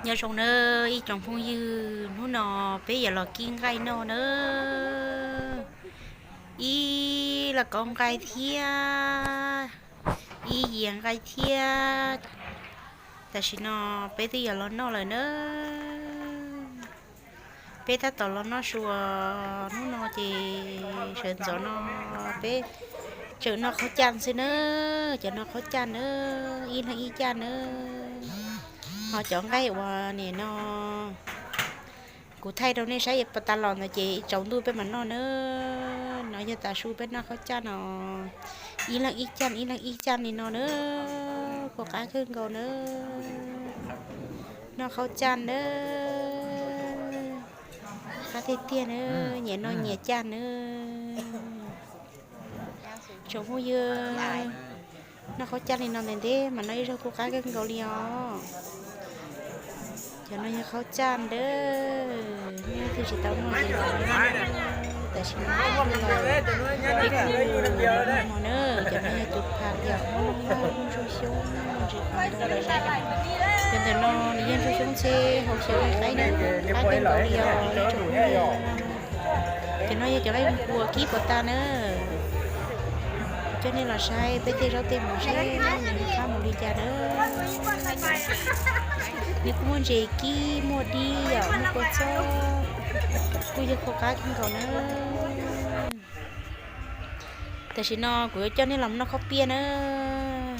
Nyob zoo nawb ib tsoom phooj ywg, hnub no peb yuav los kib nqaij noj nawb. Ib lauj kaub nqaij thiab ib yias nqaij thiab. Tam sim no peb twb yuav los noj lawm nawb. Peb tab tom los noj su, hnub no ces sawv ntxov no peb tseem noj qhaub caj xwb nawb. Cov no qhaub caj nawb, ib leeg ib caj nawb. Ho cov nqaij uas nim no kuv thaij rau nej saib puas tas los ntawd ces tsaus ntuj peb mam noj nawb. No yog tav su peb noj qhaub caj no, ib leeg ib caj, ib leeg ib caj li no nawb. Kuj qab kawg nkaus nawb. Noj qhaub caj nawb, qab tiag tiag nawb, nyias noj nyias caj nawb. Tsoom phooj ywg, noj qhaub caj li no ntev ntev mas noj ib zaug kuj qab kawg nkaus li os. Cov no yog qhaub caj nawb, nej leej twg tsis tau noj ces los noj nawb. Tam sim no peb kuj los noj mov nawb. Cov no yog cov phaj yom, Hmoob Laj, Hmoob Ntsuag Xyoob, Ntsis Qhov Ntoo. Cov ntawm no nws yog Ntsuag Xyoob txheb hau xyaw qaib qaib nawb, qab kawg nkaus li os ib tsoom phooj ywg. Cov no yog cov nqaij kua kib puas tas nawb. Coj nej los saib peb tej zaub tej mov seb nws qab mus li cas nawb. Nws kuj muaj ntses kib, muaj dib yom, muaj kua txob, kuj yog kuj qab kawg nkaus nawb. Tam sim no kuv yuav coj nej los noj khaub piaj nawb.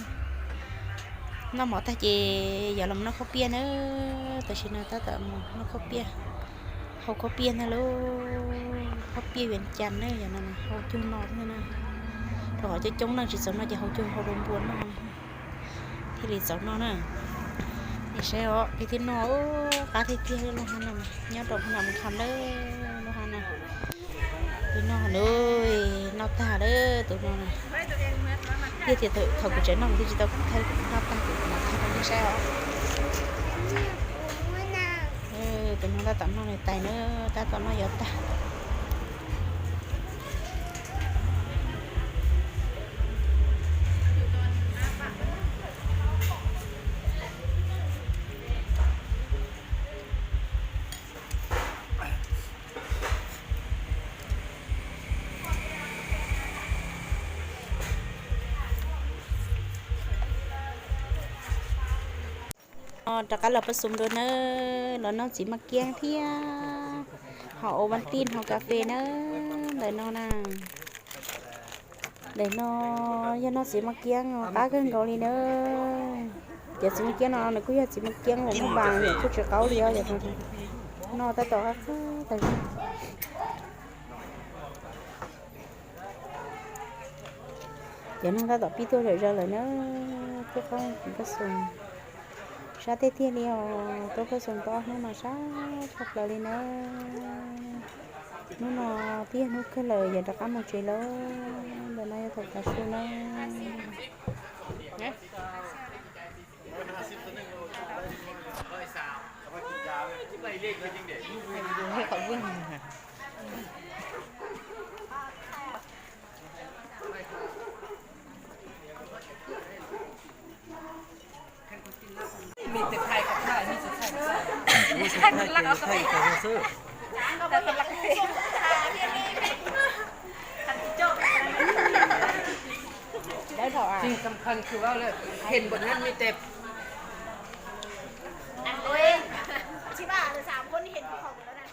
Noj mov tag ces yuav los noj khaub piaj nawb. Tam sim no tab tom mus noj khaub piaj, hau khaub piaj ntag lauj. Khaub piaj Vias Cas nawb, yog no hau cuag no thiab na. Rau qhov coob coob leej tsis txaus noj ces hau cuag hau rau npua noj thiaj li txaus noj na. Nej saib os, peb twb noj qab tiag tiag lub hav no, nyob rau Phnom Penh lub hav no. Twb noj lawm, noj tag lawm tus no na. Tiag tias thaum kuv tseem noj kuv twb tsis tau thaij, noj tag kuv mam thaij rau nej saib os. Tus no tab tom noj nws tais na, tab tom noj yuav tag. Rov qab los pab xum dua nawb, los noj txiv maj kiab thiab ho ua vas tij ho kas fes nawb. Ntawm no na, ntawm no yog noj txiv maj kiab qab kawg nkaus li nawb. Cov txiv maj kiab no nws kuj yog txiv maj kiab uas muaj npas kuj tsis qaub li os. Noj tab tom qab qab tas zog. Cov neeg tab tom pib tuaj zom zaws lawm na, tuaj qab pab xum. Sab tiag tiag li os, tuaj pab xum tau ob hnub no sab tshaj plaws li na. Hnub no twb yog hnub kawg lawm, yuav rov qab mus tsev lawm. Ntawm no yog thaum tav su na.สิ่งสำคัญคือว่าเห็นบทนั้นมีแต่ ที่ว่าสามคนที่เห็นภูเขาหมดแล้วนะ